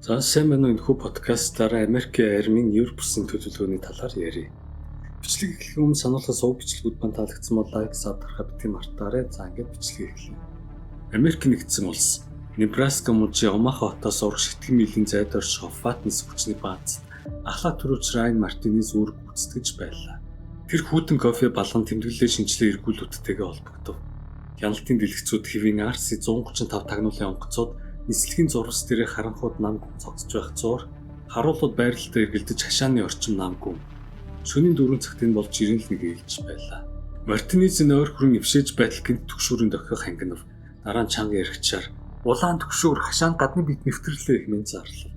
За сайн байна уу, энэхүү подкастаараа Америкийн армийн Европ улсын төлөвлөгөөний талаар ярья. Бичлэг эхлэх өмнө сануулгаас уг бичлэгүүд мань таалагдсан бол лайк, sub дарахаа битгий мартаарай. За, ингээд бичлэг эхэлнэ. Америк нэгдсэн улс Небраска мужийн Омаха хотоос урагш хэдхэн милийн зайд орших Фатнес хүчний бааз ахлах түрийвч Райн Мартинес үүрэг гүйцэтгэж байлаа. Тэр хүйтэн кофе балган тэмдэглэлээ шинэчлэн эргүүлүүдтэйгээ холбогдов. Хяналтын дэлгэцүүд хэвийн RC 135 тагнуулын онгоцууд нислэгийн зурвас дээрээ харанхууд нам гүн цогцож байх зуур харуулууд байралтай эргэлдэж хашааны орчим нам гүн. Шөнийн 4 цагт энэ бол жирийн л нэг ээлж байлаа. Мартинезийн ойр хүрэн эвшээж байтал гэнэт түгшүүрийн дохио хангинав. Дараа нь чанга яригчаар "Улаан түгшүүр хашаанд гадны бид нэвтрлээ" хэмээн зарлав.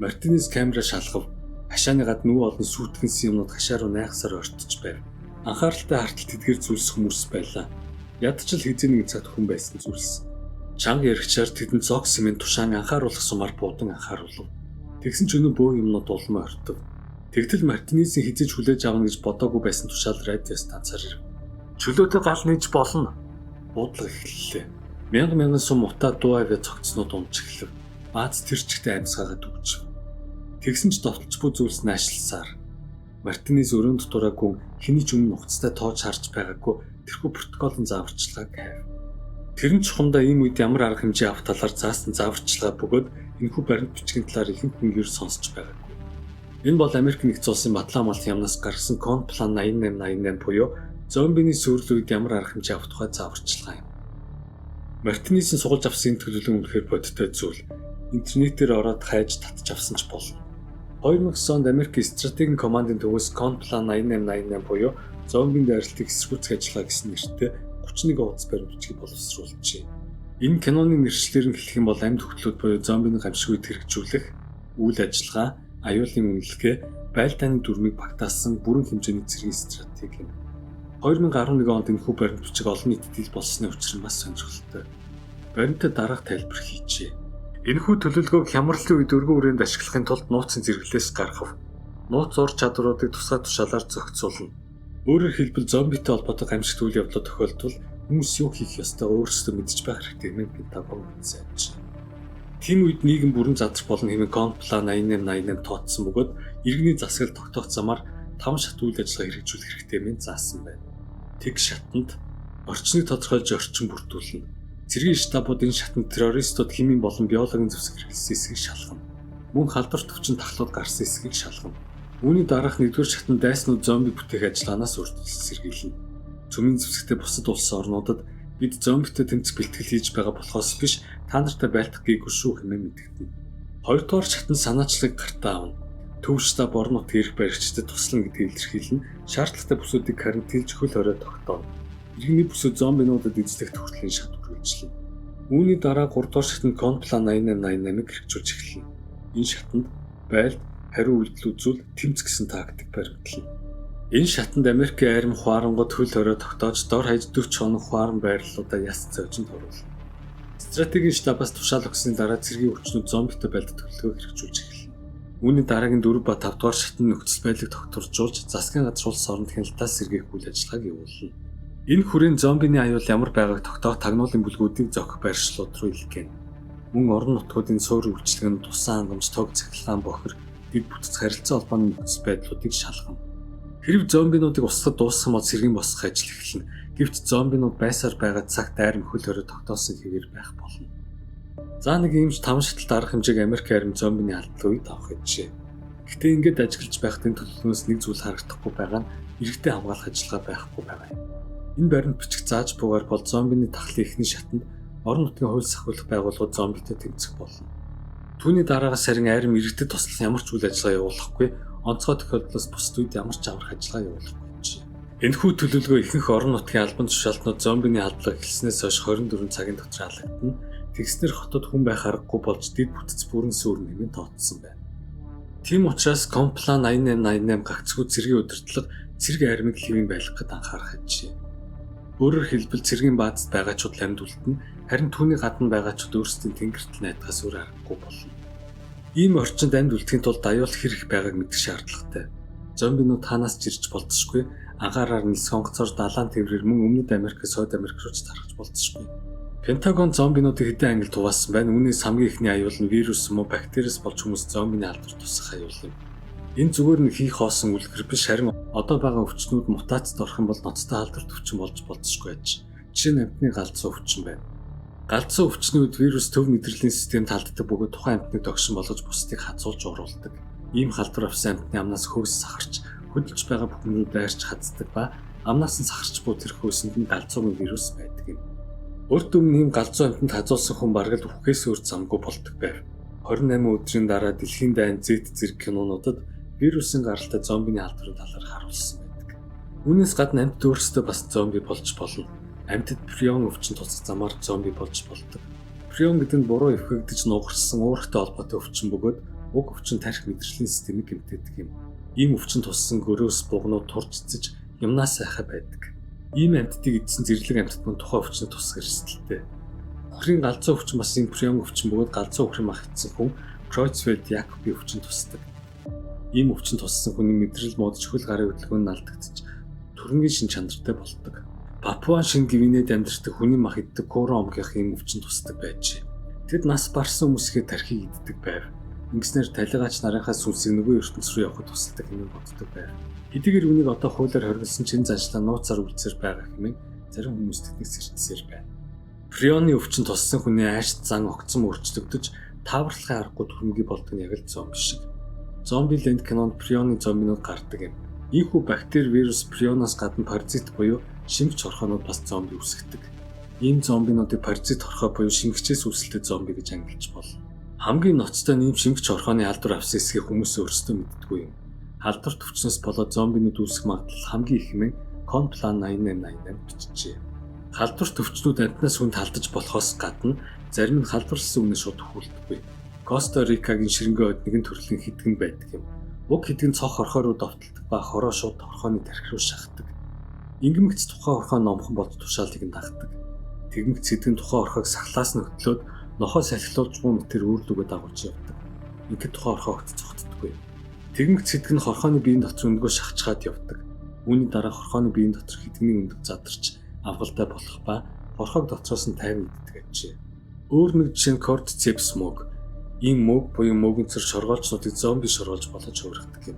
Мартинез камера шалгав. Хашааны гадна нүү олон сүйтгэнсэн юмнууд хашаа руу найхсаар ортож байв. Анхааралтай хартал тэдгээр зүйлс хүмүүс байлаа. Ядчил хэзээ нэгэн цагт хүн байсан зүйлс. Чанга яригчаар тэдэнд зогс хэмээн тушаан анхааруулах сумаар буудан анхааруулав. Тэгсэн ч өнөө бөө юмнууд улам ортов. Тэгтэл Мартинезийн хэзээ ч хүлээж авна гэж бодоогүй байсан тушаал радио станцаар ирэв. "Чөлөөтэй гал нээж болно." Буудлага эхэллээ. Мянга мянган сум утаа дуу авиа цогцснууд унж эхлэв. Бааз тэр чигтээ амьсгаагаад үгжив. Тэгсэн ч довтолж буй зүйлс наашлсаар Мартинез өрөөнд дутураагүй, хэний ч өмнө нухацтай тоож харж байгаагүй тэрхүү протоколын зааварчилгааг хайв. Тэр нь чухамдаа ийм үед ямар арга хэмжээ авах талаар заасан зааварчилгаа бөгөөд энэхүү баримт бичгийн талаар ихэнх хүн ер сонсч байгаагүй. Энэ бол Америк нэгдсэн улсын батлан хамгаалалтын яамнаас гаргасан Конплан 8888 буюу зомбины сүйрэл үед ямар арга хэмжээ авах тухай зааварчилгаа юм. Мартинесийн сугалж авсан энэ төлөвлөгөө үнэхээр бодиттой зүйл. Интернетээр ороод хайж татж авсан ч болно. 2009 онд Америк стратегийн командын төвөөс Конплан 8888 буюу зомбийн дайралтыг эсэргүүцэх ажиллагаа гэсэн нэртэй 31 хуудас баримт бичгийг боловсруулжээ. Энэ киноны нэршлээр нь хэлэх юм бол амьд хөтлүүд буюу зомбины гамшиг үед хэрэгжүүлэх үйл ажиллагаа, аюулын үнэлгээ, байлдааны дүрмийг багтаасан бүрэн хэмжээний цэргийн стратеги юм. 2011 онд энэхүү баримт бичиг олон нийтэд ил болсны учир нь бас сонирхолтой. Баримтад дараах тайлбар хийжээ. Энэхүү төлөвлөгөөг хямралын үед өргөн хүрээнд ашиглахын тулд нууцын зэрэглэлээс гаргав. Нууц ур чадваруудыг тусгай тушаалаар зохицуулна. Өөрөөр хэлбэл, зомбитэй холбоотой гамшигт үйл явдлаа тохиолдвол хүмүүс юу хийх ёстойгоо өөрсдөө мэдж байх хэрэгтэй хэмээн Пентагон мэдсэн. Тийм үед нийгэм бүрэн задрах болно хэмээн Конплан 8888 тооцсон бөгөөд иргэний засаглал тогтоох замаар 5 шат үйл ажиллагаа хэрэгжүүлэх хэрэгтэй хэмээн заасан байна. Тэг шатанд орчныг тодорхойлж орчин бүрдүүлнэ. Цэргийн штабууд энэ шатанд террористууд химийн болон биологийн зэвсэг хэрэглэсэн эсэхийг шалгана. Мөн халдвар төвчин тахлууд гарсан эсэхийг шалгана. Үүний дараах нэгдүгээр шатанд дайснууд зомби бүтээх ажиллагаанаас урьдчилан сэргийлнэ. Цөмийн зэвсэгтэй бусад улс орнуудад бид зомбитой тэмцэх бэлтгэл хийж байгаа болохоос биш та нартай байлдах гээгүй шүү хэмээн мэдэгдэнэ. Хоёрдугаар шатанд санаачлагыг гартаа авна. Төв штаб орон нутгийн эрх баригчдад туслана гэдгийг илэрхийлнэ. Шаардлагатай бүсүүдийг карантинлж хөл хорой тогтооно. Иргэний бүсүүд зомбинуудад эзлэх хүртэл шат үргэлжлэнэ. Үүний дараа 3 дугаар шатанд Конплан 8888-ыг хэрэгжүүлж эхэлнэ. Энэ шатанд байлд, хариу үйлдэл үзүүл, тэмц гэсэн тактик баримтлана. Энэ шатанд Америкийн арми хуарангууд хөл хорой тогтоож дор хаяж 40 хоног хуаран байрлалуудаа яс зоожинд оруулна. Стратегийн штабаас тушаал өгсөний дараа цэргийн хүчнүүд зомбитой байлдах төлөвлөгөөг хэрэгжүүлж эхэлнэ. Үүний дараагийн 4 ба 5 дугаар шатанд нөхцөл байдлыг тогтворжуулж засгийн газар улс оронд хяналтаас сэргээх үйл ажиллагааг явуулна. Энэ хүрээнд зомбины аюул ямар байгааг тогтоох тагнуулын бүлгүүдийг зохих байршлууд руу илгээнэ. Мөн орон нутгуудын суурь үйлчилгээ нь тусан хангамж, тог цахилгаан, бохир, дэд бүтэц, харилцан холбооны нөхцөл байдлуудыг шалгана. Хэрэв зомбинуудыг устгад дууссан бол цэргийн босгох ажил эхэлнэ. Гэвч зомбинууд байсаар байгаа цагт арми хөл хорой тогтоосон хэвээр байх болно. За, нэг иймч таван шатлалт арга хэмжээг Америк арми зомбины алдлын үед авах гэжээ. Гэхдээ ингээд ажиглаж байхад энэ төлөвлөгөөнөөс нэг зүйл харагдахгүй байгаа нь иргэдэд хамгаалах ажиллагаа байхгүй байгаа юм. Энэ баримт бичиг зааж буйгаар бол зомбины тахлын эхний шатанд орон нутгийн хууль сахиулах байгууллагууд зомбитой тэмцэх болно. Түүний дараагаас харин арми иргэдэд туслах ямар ч үйл ажиллагаа явуулахгүй, онцгой тохиолдлоос бусад үед ямар ч аврах ажиллагаа явуулахгүй ажээ. Энэхүү төлөвлөгөө ихэнх орон нутгийн албан тушаалтнууд зомбины халдлага эхэлснээс хойш 24 цагийн дотор алагдана. Тэгснээр хотод хүн байх аргагүй болж дэд бүтэц бүрэн сүйрнэ хэмээн тооцсон байна. Тийм учраас Конплан 8888 гагцхүү цэргийн удирдлага цэрэг армийг хэвийн байлгахад анхаарах ажээ. Өөрөөр хэлбэл, цэргийн баазад байгаачууд амьд үлдэнэ, харин түүний гадна байгаачууд өөрсдийн тэнгэртэл найдахаас өөр аргагүй болно. Ийм орчинд амьд үлдэхийн тулд аюул хэр их байгааг мэдэх шаардлагатай. Зомбинууд хаанаас ч ирж болзошгүй, агаараар нисэх онгоцоор далайн тээврээр мөн Өмнөд Америкээс Хойд Америк руу ч тархаж болзошгүй. Пентагон зомбинуудыг хэдэн ангилд хуваасан байна. Үүнээс хамгийн эхний аюул нь вирус юм уу бактериас болж хүмүүс зомбины халдвар тусах аюул юм. Энэ зүгээр нь хийх хоосон үлгэр биш, харин одоо байгаа өвчнүүд мутацид орох юм бол ноцтой халдвар өвчин болж болзошгүй байж. Жишээ нь амьтны галзуу өвчин байна. Галзуу өвчний үед вирус төв мэдрэлийн системд халддаг бөгөөд тухайн амьтныг догшин болгож бусдыг хазуулж уруулдаг. Ийм халдвар авсан амьтны амнаас хөөс сахарч хөдөлж байгаа бүхэн рүү дайрч хаздаг ба амнаас нь сахарч буй тэр хөөсөнд нь галзуугийн вирус байдаг юм. Урд өмнө ийм галзуу амьтанд хазуулсан хүн бараг л үхэхээс өөр замгүй болдог байв. 28 өдрийн дараа дэлхийн дайн Z зэрэг кинонуудад вирусын гаралтай зомбины халдварын талаар харуулсан байдаг. Үүнээс гадна амьтад өөрсдөө бас зомби болж болно. Амьтад прион өвчин тусах замаар зомби болж болдог. Прион гэдэг нь буруу эвхэгдэж нугарсан уурхтай холбоотой өвчин бөгөөд уг өвчин тархи мэдрэлийн системийг гэмтээдэг юм. Ийм өвчин туссан гөрөөс бугнууд турж цэцэж юмнаас сайхай байдаг. Ийм амьтдыг идсэн зэрлэг амьтад мөн тухайн өвчнөд тусах эрсдэлтэй. Үхрийн галзуу өвчин бас ийм прион өвчин бөгөөд галзуу үхрийн мах идсэн хүн Кройцфельд-Якоби өвчин тусдаг. Ийм өвчин туссан хүний мэдрэл муудаж хөл гарын хөдөлгөөн нь алдагдчих, түрэнгийн шин чанартай болдог. Папуа Шинэ Гвинед амьдардаг хүний мах иддэг Куро омгийнх ийм өвчин тусдаг байжээ. Тэд нас барсан хүмүүсийнхээ тархийг иддэг байв. Ингэснээр талигач нарынхаа сүнсийг нөгөө ертөнц рүү явахад тусалдаг хэмээн боддог байв. Хэдийгээр үүнийг одоо хуулиар хоригдсон чинь заншлаа нууцаар үлдсээр байгаа хэмээн зарим хүмүүс тэднийг сэрчсээр байна. Прионы өвчин туссан хүний ааш зан огцом өөрчлөгдөж тааварлахын аргагүй түрэмгий болдог нь яг л зомби шиг. Зомби Ленд кинонд прионы зомбинууд гардаг юм. Ийхүү бактери, вирус, прионоос гадна паразит буюу шимэгч хорхоонууд бас зомби үүсгэдэг. Ийм зомбинуудыг паразит хорхоо буюу шимэгчээс үүсэлтэй зомби гэж ангилж болно. Хамгийн ноцтой нь ийм шимэгч хорхооны халдвар авсан эсхийг хүмүүс өөрсдөө мэддэггүй юм. Халдвар төвчнөөс болоод зомбинууд үүсэх магадлал хамгийн их хэмээн Конплан 8888 бичжээ. Халдвар төвчнүүд амьтнаас хүнд халдаж болохоос гадна зарим нь халдварласан үнэ шууд хүүлдэггүй. Коста Рикагийн ширэнгэ ойд нэгэн төрлийн хэдгэн байдаг юм. Уг хэдгэн цох хорхоо руу довтолдог ба хороо шууд хорхооны тархи руу шахдаг. Ингэмэгц тухайн хорхоо номхон болж тушаалыг нь дагдаг. Тэгмэгц хэдгэн тухайн хорхоог сахлаас нь хөтлөөд нохоо салхилуулж буй мэтэр үүрлүүгээ дагуулж явдаг. Ингээд тухайн хорхоо огт цогтдоггүй. Тэгмэгц хэдгэн хорхооны биеийн дотор өндгөө шахачгаад явдаг. Үүний дараа хорхооны биеийн дотор хэдгэний өндөг задарч авгалтай болох ба хорхоог дотроос нь тайван иддэг ажээ. Өөр нэг жишээ нь кордицепс мөг. Ийм мөг буюу мөгөнцөр шоргоолжнуудыг зомби шоргоолж болгож хувиргадаг юм.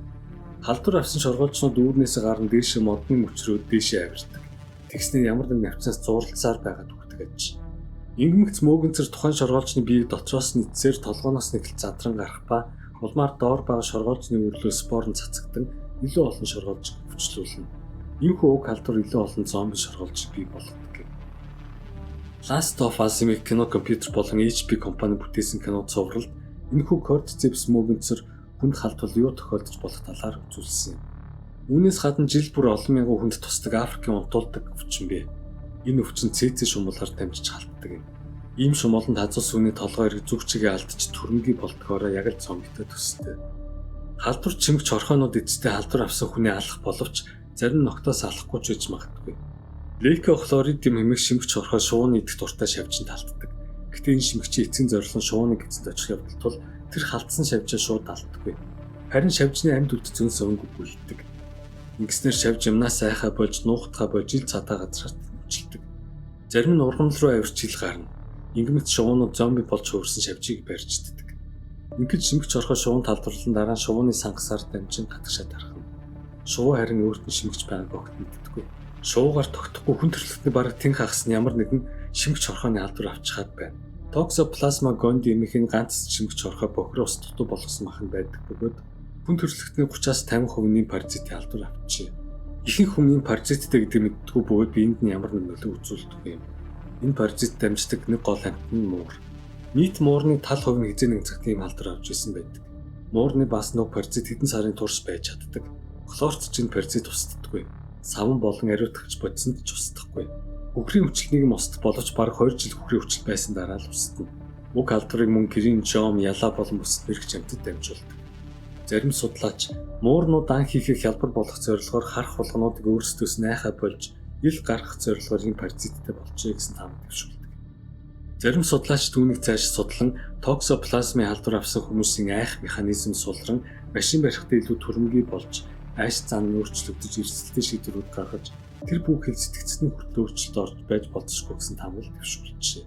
Халдвар авсан шоргоолжнууд үүрнээсээ гаран дээшээ модны мөчрөө дээшээ авирдаг. Тэгснээр ямар нэгэн навчнаас зурлалцаар байгаад үхдэг аж. Ингэмэгц мөөгөнцөр тухайн шоргоолжны биеийг дотроос нь идсээр толгооноос нэгэл задран гарах ба улмаар доор байгаа шоргоолжны өрлөө спор нь цацагдан илүү олон шоргоолж өвчлүүлнэ. Иймхүү уг халдвар илүү олон зомби шоргоолж бий болгодог юм. Last of Us хэмээх кино компьютер болон HP компани бүтээсэн кино цувралд энэхүү кордицепс мөөгөнцөр хүнд халдвал юу тохиолдож болох талаар үзүүлсэн юм. Үүнээс гадна жил бүр олон мянган хүнд тусдаг Африкийн унтуулдаг өвчин бий. Энэ өвчин цэцэн шумуулаар дамжиж халддаг юм. Ийм шумууланд хазуулсан хүний толгой эрэг зүг чигээ алдчих түрэмгий болдгоороо яг л зомбитой төстэй. Халдвар чимэгч хорхоонууд эцэстээ халдвар авсан хүний алах боловч зарим ногтоос алахгүй ч байж магадгүй. Лейкохлоридиум хэмээх шимэгч хорхоо шувууны идэх дуртай шавжинд халддаг. Гэхдээ энэ шимэгчийн эцсийн зорилго нь шувууныг эзэнд очих явдал тул тэр халдсан шавжаа шууд алддаггүй. Харин шавжны амьд үлдсэн сөвөнгө бүлддэг. Ингэснээр шавж юмнаас айхаа болж нуухтгаа болж ил цадаа газраар тэмцэлдэг. Зарим нь ургамал руу авирч ил гарна. Ингэмэт шувуунууд зомби болж хувирсан шавжийг барьж иддэг. Ингээд шимэгч хорхоо шувуун талдварлан дараа нь шувууны сангасаар дамжин гадагшаа тархна. Шувуу харин өөрт нь шимэгч байгааг огт мэддэггүй. Шувуугаар тогтохгүй хүн төрөлхтний бараг тэн хагас нь ямар нэгэн шимэгч хорхооны халдвар авчхаад байна. Токсоплазма гондиум хэмээх ганц шимэгч хорхоо бохир ус дутуу болгосон мах нь байдаг бөгөөд хүн төрөлхтний 30-аас 50% нь паразитын халдвар авчээ. Ихэнх хүн энэ паразиттэй гэдэг мэддэггүй бөгөөд биед нь ямар нэгэн нөлөө үзүүлдэггүй юм. Энэ паразит дамждаг нэг гол амьтан нь муур. Нийт муурны тал хувь нь хэзээ нэгэн цагт ийм халдвар авч ирсэн байдаг. Муурны бас нүг паразит хэдэн сарын турш байж чаддаг. Хлорт ч энэ паразит устдаггүй. Саван болон ариутгагч бодисонд ч устдахгүй. Хөхрийн хүчил нийгэм устдах боловч бараг 20 жил хөхрийн хүчил байсан дараа л устна. Уг халдварыг мөн гэрийн жом, ялаа болон бусад мэрэгч амьтад дамжуулдаг. Зарим судлаач муурнууд ан хийхийг хялбар болгох зорилгоор харах болгонуудыг өөрсдөөс нь айхаа болж ил гаргах зорилгоор ийм паразиттай болжээ гэсэн таамаг дэвшүүлдэг. Зарим судлаач түүнийг цааш судлан токсоплазмын халдвар авсан хүмүүсийн айх механизм сулран машин барихтаа илүү түрэмгий болж айш зан нь өөрчлөгдөж эрсдэлтэй шийдвэрүүд гаргаж тэр бүх хэл сэтгцний хүртэл өөрчлөлт орж байж болзошгүй гэсэн таамаглал дэвшүүлжээ.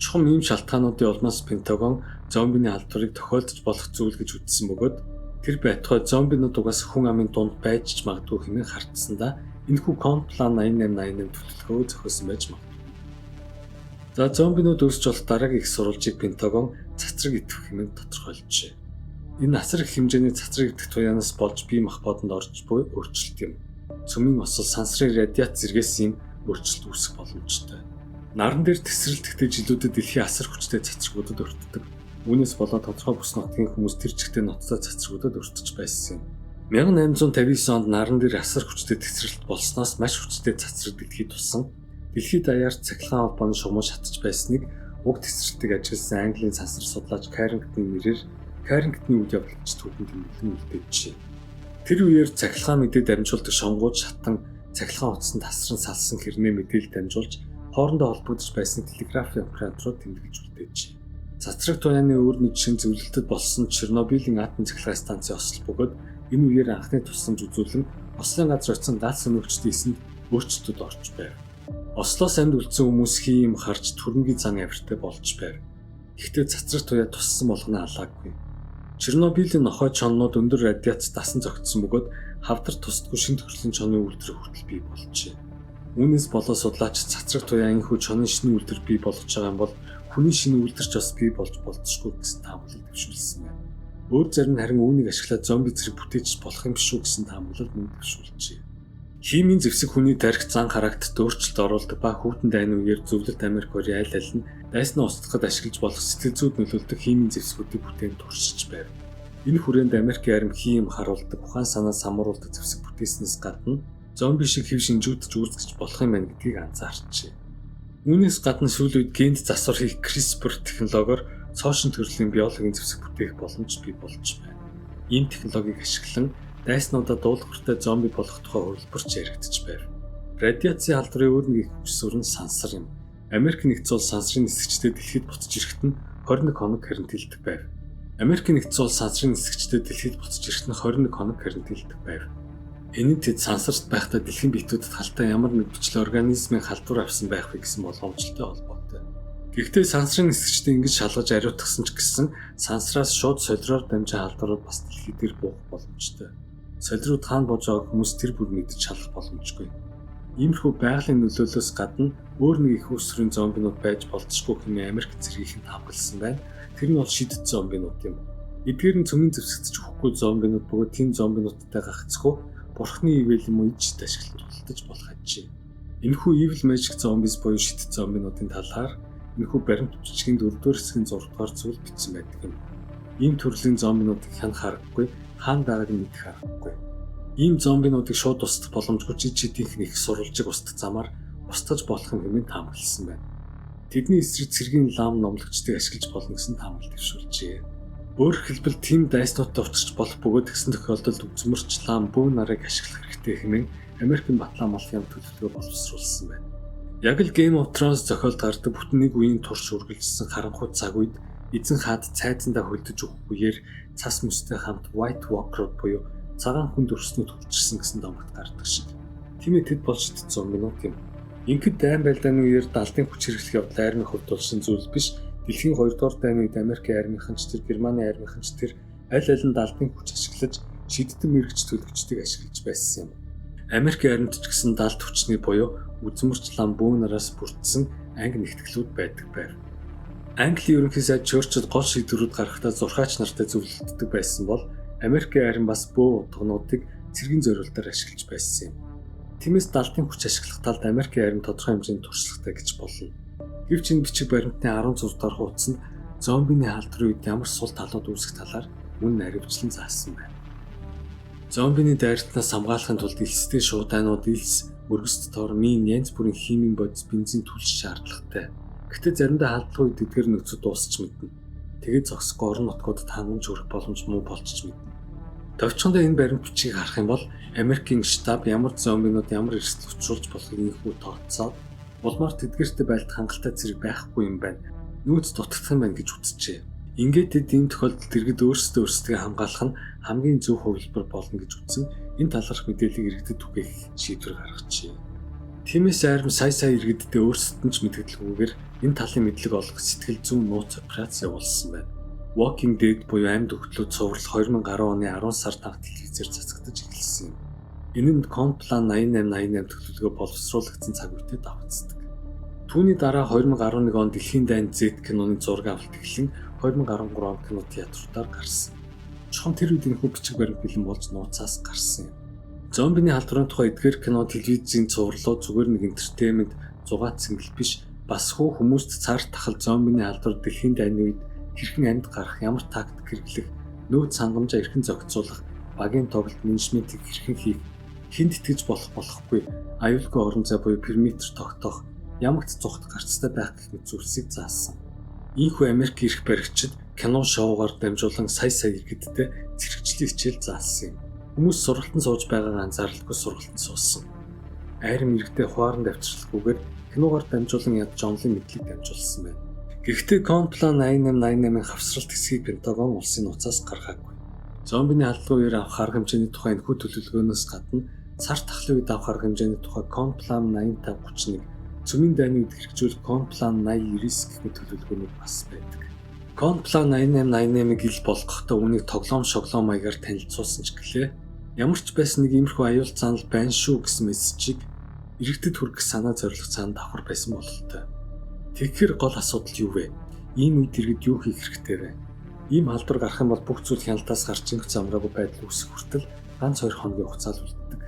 Чухам ийм шалтгаануудын улмаас Пентагон зомбины халдварыг тохиолдож болох зүйл гэж үзсэн бөгөөд тэр байтугай зомбинууд угаас хүн амын дунд байж ч магадгүй хэмээн хартсандаа энэхүү Конплан 8888 төлөвлөгөөг зохиосон байж магадгүй. За, зомбинууд үүсч болох дараагийн их сурвалжийг Пентагон цацраг идэвх хэмээн тодорхойлжээ. Энэ асар их хэмжээний цацраг идэвх туяанаас болж бие махбодонд орж буй өөрчлөлт юм. Цөмийн осол, сансрын радиац зэргээс ийм өөрчлөлт үүсэх боломжтой. Наран дээр тэсрэлтгэхдээ жилүүдэд дэлхийн асар хүчтэй цацрагуудад өртдөг. Үүнээс болоод тодорхой бүс нутгийн хүмүүс тэр чигтээ ноцтой цацрагуудад өртөж байсан юм. 1859 онд наран дээр асар хүчтэй тэсрэлт болсноос маш хүчтэй цацраг дэлхийд туссан. Дэлхийд даяар цахилгаан холбооны шугаман шатаж байсныг уг тэсрэлтийг ажигласан Английн сансар судлаач Каррингтны нэрээр Каррингтны үйл явдал гэж түүхэн тэмдэглэн үлдээжээ. Тэр үеэр цахилгаан мэдээ дамжуулдаг шонгууд шатан цахилгаан утасанд тасран салсан хэрнээ мэдээлэл дамжуулж хоорондоо холбогдож байсан телеграфын операторууд тэмдэглэж үлдээжээ. Цацраг туяаны өөр нэг жишээ нь зөвлөлтөд болсон Чернобылийн атом цахилгаан станцын осол бөгөөд энэ үеэр анхны тусламж үзүүлэн ослын газар очсон гал сөнөөгчдийн эсэнд өөрчлөлтүүд орж байв. Ослоос амьд үлдсэн хүмүүс хий юм харж түрэнгийн зан авиртай болж байв. Гэхдээ цацраг туяа туссан болгоно алаагүй. Чернобылийн нохой чоннууд өндөр радиац дасан зогтсон бөгөөд хавдар тусдаггүй шинэ төрлийн чонны үйлдвэр хүртэл бий болжээ. Үүнээс болоод судлаач цацраг туяа энэхүү чонын шинэ үйлдвэр бий болгож байгаа юм бол хүний шинэ үйлдвэр ч бас бий болж болзошгүй гэсэн таамаглал дэвшүүлсэн байна. Өөр зарим нь харин үүнийг ашиглаад зомби зэрэг бүтээж болох юм шүү гэсэн таамаглал мөн дэвшүүлжээ. Химийн зэвсэг хүний тархи, зан характерт өөрчлөлт оруулдаг ба хүйтэн дайны үеэр зөвлөлт Америк хоёрын аль аль нь дайснаа устгахад ашиглаж болох сэтгэл зүйд нөлөөлдөг химийн зэвсгүүдийг бүтээн туршиж байв. Энэ хүрээнд Америкийн арми хим харуулдаг, ухаан санаа самруулдаг зэвсэг бүтээснээс гадна зомби шиг хэв шинжүүд ч үүсгэж болох юм байна гэдгийг анзаарчээ. Үүнээс гадна сүүлийн үед генд засвар хийх CRISPR технологиор цоо шинэ төрлийн биологийн зэвсэг бүтээх боломж бий болж байна. Ийм технологиг ашиглан дайснуудаа дуулууртай зомби болгох тухай хувилбар ч яригдчих байв. Радиацийн халдварын өөр нэг их хүч суурь нь сансар юм. Америк нэгдсэн улс сансрын нисгчдэд дэлхийд буцаж ирэхэд нь 21 хоног карантинлдаг байв. Америк нэгдсэн улс сансрын нисгчдэд дэлхийд буцаж ирэхэд нь 21 хоног карантинлдаг байв. Энэ нь тэд сансарт байхдаа дэлхийн биетүүдэд халтай ямар нэг бичлэг организмын халдвар авсан байх вэ гэсэн болгоомжлолтой холбоотой. Гэхдээ сансрын нисгчдээ ингэж шалгаж ариутгасан ч гэсэн сансраас шууд солироор дамжин халдварууд бас дэлхий дээр буух боломжтой. Солирууд хаана бууж байгааг хүмүүс тэр бүр мэдэж шалгах боломжгүй. Иймэрхүү байгалийн нөлөөллөөс гадна өөр нэг их усрын зомбинууд байж болзошгүй хэмээн Америк цэргийнхэн таамагласан байна. Тэр нь бол шидэт зомбинууд юм. Эдгээр нь цөмийн зэвсэгт ч өгөхгүй зомбинууд бөгөөд тийм зомбинуудтай гагцхүү бурхны ивэл юм уу иж ашиглан тултаж болох ажээ. Энэхүү Evil Magic Zombies буюу шидэт зомбинуудын талаар энэхүү баримт бичгийн 4-р хэсгийн 6-р зүйл бичсэн байдаг юм. Ийм төрлийн зомбинуудыг хянах аргагүй, хаана байгааг нь мэдэх аргагүй. Ийм зомбинуудыг шууд устгах боломжгүй ч ид шидийнх нь их сурвалжийг устгах замаар устгаж болох юм хэмээн таамагласан байна. Тэдний эсрэг цэргийн лам номлогчдыг ашиглаж болно гэсэн таамаглал дэвшүүлжээ. Өөрөөр хэлбэл тийм дайснуудтай учирч болох бөгөөд тэгсэн тохиолдолд үзмэрч лам бүү нарыг ашиглах хэрэгтэй хэмээн Америкийн Батлан Малын төлөвлөгөө боловсруулсан байна. Яг л Game of Thrones зохиолд гардаг бүтэн нэг үеийн турш үргэлжилсэн харанхуй цаг үед эзэн хаад цайзандаа хөлдөж өгөх үеэр цас мөстэй хамт White Walker буюу цагаан хүн дүрснүүд хүрчирсэн гэсэн домогт гардаг шиг. Тийм ээ, тэд бол шидэт зомбинууд юм. Ингээд дайн байлдааны үеэр далдын хүч хэрэглэх явдал армийн хувьд болсон зүйл биш. Дэлхийн 2 дугаар дайны үед Америкийн армийнхан ч тэр, Германы армийнхан ч тэр аль аль нь далдын хүч ашиглаж шидтэн мэрэгч төлөгчдийг ашиглаж байсан юм. Америкийн армид ч гэсэн далд хүчний буюу үзмэрч лам бүү нараас бүрдсэн анги нэгтгэлүүд байдаг байв. Английн ерөнхий сайд Чөрчилл гол шийдвэрүүд гаргахдаа зурхаач нартай зөвлөлддөг байсан бол Америкийн арми бас бөө утгануудыг цэргийн зориултаар ашиглаж байсан юм. Тиймээс далдын хүч ашиглах талд Америкийн арми тодорхой хэмжээний туршлагатай гэж болно. Гэвч энэ бичиг баримтны 16 дахь хуудас нь зомбины халдварын үед ямар сул талууд үүсэх талаар мөн наривчлан заасан байна. Зомбины дайралтнаас хамгаалахын тулд элстэй шууданууд, элс, мөргөст тор, мин, янз бүрийн химийн бодис, бензин түлш шаардлагатай. Гэхдээ заримдаа халдлага үед эдгээр нөхцөл дуусч мэднэ. Тэгээд зогсохгүй орон нутгуудад хангамж хүрэх боломж муу болчих мэднэ. Товчхондоо энэ баримт бичгийг харах юм бол Америкийн штаб ямар зомбинууд ямар эрсдэл учруулж болохыг энэхүү тооцоод улмаар тэдгэртэй байлдах хангалттай зэрэг байхгүй юм байна. Нүүц дутагдах юм байна гэж үзжээ. Ингээд тэд ийм тохиолдолд иргэд өөрсдөө өөрсдөө хамгаалах нь хамгийн зөв хувилбар болно гэж үзсэн энэ талаарх мэдээллийг иргэдэд түгээх шийдвэр гаргажээ. Тиймээс арми сая сая иргэддээ өөрсдөд нь ч мэдгэлгүйгээр Энэ талын мэдлэг олох сэтгэл зүйн нууц операц явуулсан байна. Walking Dead буюу амьд өгтлүүд цуврал 2010 оны 10 сард анх телевизээр цацагдаж эхэлсэн юм. Энэ нь Конплан 8888 төлөвлөгөө боловсруулагдсан цаг үетэй давхцдаг. Түүний дараа 2011 онд Дэлхийн дайн Z киноны зураг авалт эхлэн 2013 онд кино театруудаар гарсан. Чухам тэр үед энэхүү бичиг баримт бэлэн болж нууцаас гарсан юм. Зомбины халдварын тухай эдгээр кино телевизийн цувралууд зүгээр нэг entertainment зугаат цэнгэл биш, бас хүү хүмүүст цар тахал, зомбины халдвар, дэлхийн дайны үед хэрхэн амьд гарах, ямар тактик хэрэглэх, нөөц хангамжаа хэрхэн зохицуулах, багийн тоглолт, менежментийг хэрхэн хийх, хүнд итгэж болох болохгүй, аюулгүй орон зай буюу периметр тогтоох, ямагт зугт гарцтай байх гэх мэт зүйлсийг заасан. Ийнхүү Америк эрх баригчид кино шоугаар дамжуулан сая сая иргэдтэй зэрэгчлийн хичээл заасан юм. Хүмүүс сургалтанд сууж байгаагаа анзааралгүй сургалтанд суусан. Айрам иргэдээ хуаран давчралгүйгээр киногаар дамжуулан ядаж онлын мэдлэг дамжуулсан байна. Гэхдээ Конплан 8888-ын хавсралт хэсгийг Пентагон улсын нууцаас гаргаагүй. Зомбины халдвар үеэр авах арга хэмжээний тухай энэхүү төлөвлөгөөнөөс гадна цар тахлын үед авах арга хэмжээний тухай Конплан 8531, цөмийн дайны үед хэрэгжүүлэх Конплан 8099 гэх мэт төлөвлөгөөнүүд бас байдаг. Конплан 8888-ыг ил болгохдоо үүнийг тоглоом шоглоом маягаар танилцуулсан ч гэлээ. Ямар ч байсан нэг иймэрхүү аюул занал байна шүү гэсэн мессежийг иргэдэд хүргэх санаа зорилго цаана давхар байсан бололтой. Тэгэхээр гол асуудал юу вэ? Ийм үед иргэд юу хийх хэрэгтэй вэ? Ийм халдвар гарах юм бол бүх зүйл хяналтаас гарч ингэх замраагүй байдал үүсэх хүртэл ганц 2 хоногийн хугацаа л үлддэг.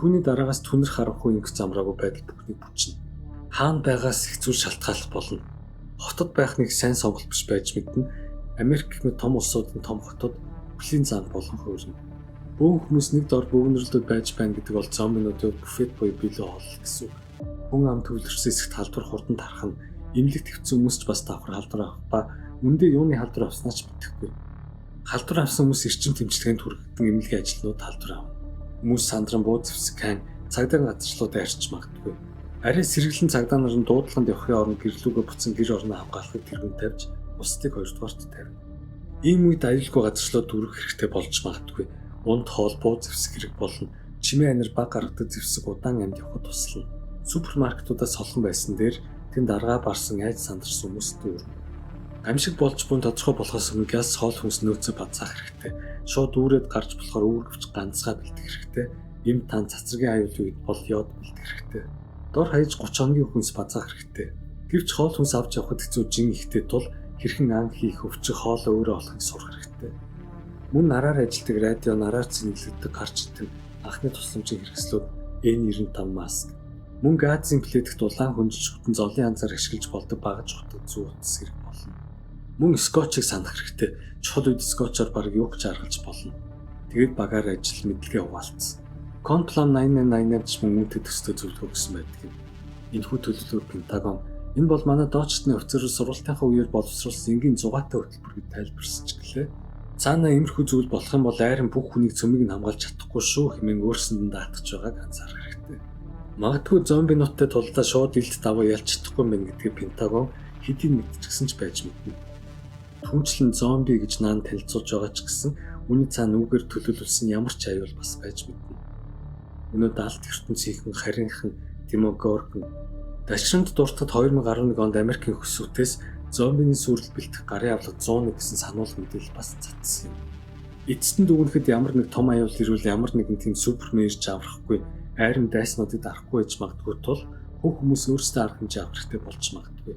Түүний дараагаас түнэр харанхуй ингэх замраагүй байдал бүхнийг бүчнэ. Хаана байгаас их зүйл шалтгааллах болно. Хотод байх нэг сайн сонголт биш байж мэднэ. Америк гэх мэт том улсуудын том хотод үхлийн зан болон хуурна. Бөөн хүмүүс нэг дор бөөгнөрлөд байж байна гэдэг бол зомбинуудын буфет буюу бэлэн хооллол гэсэн үг. Хүн ам төвлөрсөн хэсэгт халдвар хурдан тарах нь, эмнэлэгт хэвтсэн хүмүүс ч бас давхар халдвар авах ба үндэ юуны халдвар авснаа ч мэдэхгүй. Халдвар авсан хүмүүс эрчим тэмцэлгээнд хүрэгдэн эмнэлгийн ажилтнууд халдвар авна. Хүмүүс сандран буу зэвсэг хайн цагдаа газарлуудаа арчиж магадгүй. Арай сэргэлэн цагдаа нар нь дуудлаганд явахын оронд гэрлүүгээ буцан гэр орноо хамгаалахыг тэргүүн тавьж бусдыг хоёрдугаарт тавина. Ийм үед аюулгүй газарлууд дүүрэх хэрэгтэй болж магадгүй. Унд хоол, буу зэвсэг хэрэг болно. Чимээ анир баг гаргадаг зэвсэг удаан амьд явахад туслана. Супермаркетуудаас солхон байсан дээр тэнд аргаа барсан айд сандарсан хүмүүс дүүрнэ. Гамшиг болж буй тодорхой болохоос өмнө гяс хоол хүнс нөөцөө базаах хэрэгтэй. Шууд үүрээд гарч болохоор үүргэвч ганцгаа бэлдэх хэрэгтэй. Эм тан цацрагийн аюулын үед бол йод бэлдэх хэрэгтэй. Дор хаяж 30 хоногийн хүнс базаах хэрэгтэй. Гэвч хоол хүнс авч явахад хэцүү жин ихтэй тул хэрхэн ан хийх, өвчих хоолоо өөрөө олохыг сурах хэрэгтэй. Мөн нараар ажилладаг радио, нараар цэнэглэгддэг гарч идэн анхны тусламжийн хэрэгслүүд N95 маск. Мөн газын пледэгт улаан хөнжилж хүтэн золын янзаар ашиглаж болдог багаж утга зүү утас хэрэг болно. Мөн скотчийг санах хэрэгтэй. Чухал үед скотчоор бараг юу ч аргалж болно. Тэгээд багаар ажил мэдлэгээ хуваалцсан. Конплан 8888 ч мөн үүнтэй төстэй зөвлөгөө өгсөн байдаг юм. Энэхүү төлөвлөгөөг Пентагон энэ бол манай доочлолтны офицерүүд сургалтынхаа үеэр боловсруулсан энгийн зугаатай хөтөлбөр гэж тайлбарсан ч гэлээ. Цаанаа иймэрхүү зүйл болох юм бол айран бүх хүнийг цөмийг нь хамгаалж чадахгүй шүү хэмээн өөрсөнд нь даатгаж байгааг анзаарах хэрэгтэй. Магадгүй зомбинуудтай тулдаа шууд илт даваа ялж чадахгүй юм байна гэдгийг Пентагон хэдийн мэдчихсэн ч байж мэднэ. Түүнчлэн зомби гэж наан танилцуулж байгаа ч гэсэн үүний цаана үүгээр төлөвлөсөн ямар ч аюул бас байж мэднэ. Өнөө далд ертөнцийнхэн харинхан Демогоргон Дашрамд дуртахад 2011 онд Америкийн хөсвөтээс зомбины сүрэл бэлтгэх гарын авлага 101 гэсэн сануулга мэдээлэл бас цацсан юм. Эцэст нь дүгнэхэд ямар нэг том аюул ирвэл ямар нэгэн тийм супермен ирж аврахгүй, айрам дайснуудыг дарахгүй байж магадгүй тул бүх хүмүүс өөрсдөө арга хэмжээ авах хэрэгтэй болж магадгүй.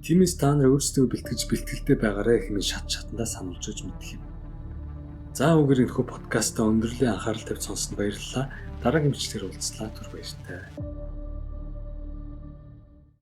Тиймээс та нар өөрсдөө бэлтгэж бэлтгэлтэй байгаарай хэмээн шат шатандаа сануулж өгч мэдэх юм. За үгээр энэхүү подкастаа өндөрлөлийн анхаарал тавьж сонссонд баярлалаа. Дараагийн бичлэгээр уулзлаа. Түр баяртай.